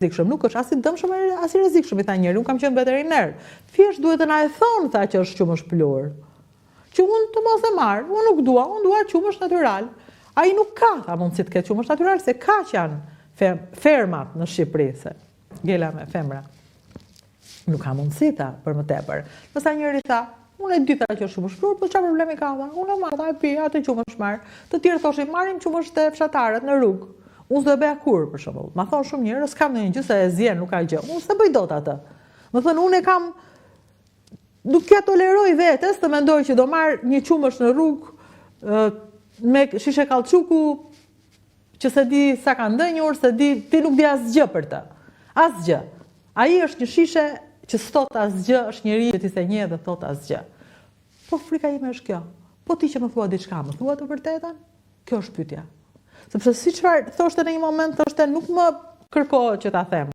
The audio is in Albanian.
rrezikshëm, nuk është as i dëmshëm as i rrezikshëm, i tha njëri, unë kam qenë veteriner. Thjesht duhet të na e thonë, tha që është qumësht pluhur. Që unë të mos e marr, unë nuk dua, unë dua qumësht natyral. Ai nuk ka, tha, mundësi të ketë qumësht natyral, se kaq janë fermat në Shqipëri, se ngela me femra. Nuk ka mundësi, tha, për më tepër. Ndërsa njëri tha, unë e di tha që është qumësht pluhur, po çfarë problemi ka, tha, unë e marr, tha, e pi, atë qumësht marr. Të tjerë thoshin, marrim qumësht te fshatarët në rrugë. Unë s'do e bëja kurrë, për shembull. Ma thonë shumë njerëz, s'kam ndonjë gjë se e zien, nuk ka gjë. Unë s'e bëj dot atë. Më thonë, unë e kam nuk ia toleroj vetes të mendoj që do marr një qumësht në rrugë me shishe kauçuku që s'e di sa ka ndenjur, s'e di, ti nuk di asgjë për të. Asgjë. Ai është një shishe që s'thotë asgjë, është njeri që ti s'e njeh dhe thotë asgjë. Po frika ime është kjo. Po ti që më thua diçka, më thua të vërtetën? Kjo është pyetja. Sepse si çfarë thoshte në një moment, thoshte nuk më kërkohet që ta them.